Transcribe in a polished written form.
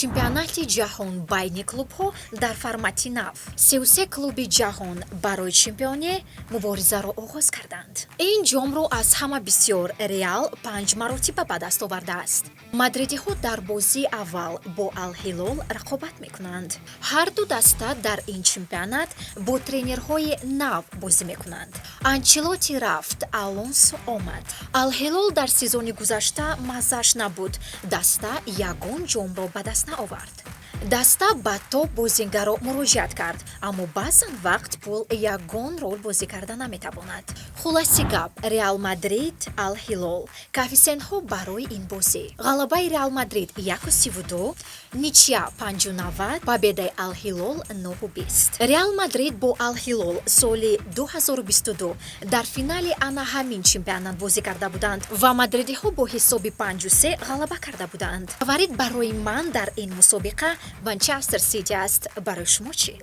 Чемпионати ҷаҳон байни клубҳо дар формати нав. 33 клуби ҷаҳон барои чемпионӣ муборизаро оғоз карданд. Ин ҷомро аз ҳама бисёр Реал панҷ маротиба ба даст овардааст. Мадридиҳо дар бозии аввал бо Алҳилол рақобат мекунанд. Ҳарду даста дар ин чемпионат бо тренерҳои нав бозӣ мекунанд. Анчелоти рафт, Алонсо омад. Алҳилол дар сезони гузашта маззаш набуд, даста ягон ҷомро ба даст наовард. Даста ба топ бозингаро муроҷиат кард, аммо баъзан вақт пул ягон рол бозӣ карда наметавонад. Хулоси гап, Реал Мадрид, Алҳилол. Коэффисиентҳо барои ин бозӣ: ғалабаи Реал Мадрид 1,32, ничья 5,90, победаи Алҳилол 9,20. Реал Мадрид бо Алҳилол соли 2022 дар финали ана ҳамин чемпионат бозӣ карда буданд ва мадридиҳо бо ҳисоби 5-3 ғалаба карда буданд. Фаворит барои ман дар ин мусобиқа Манчестер Сити аст. Барои шумо чӣ?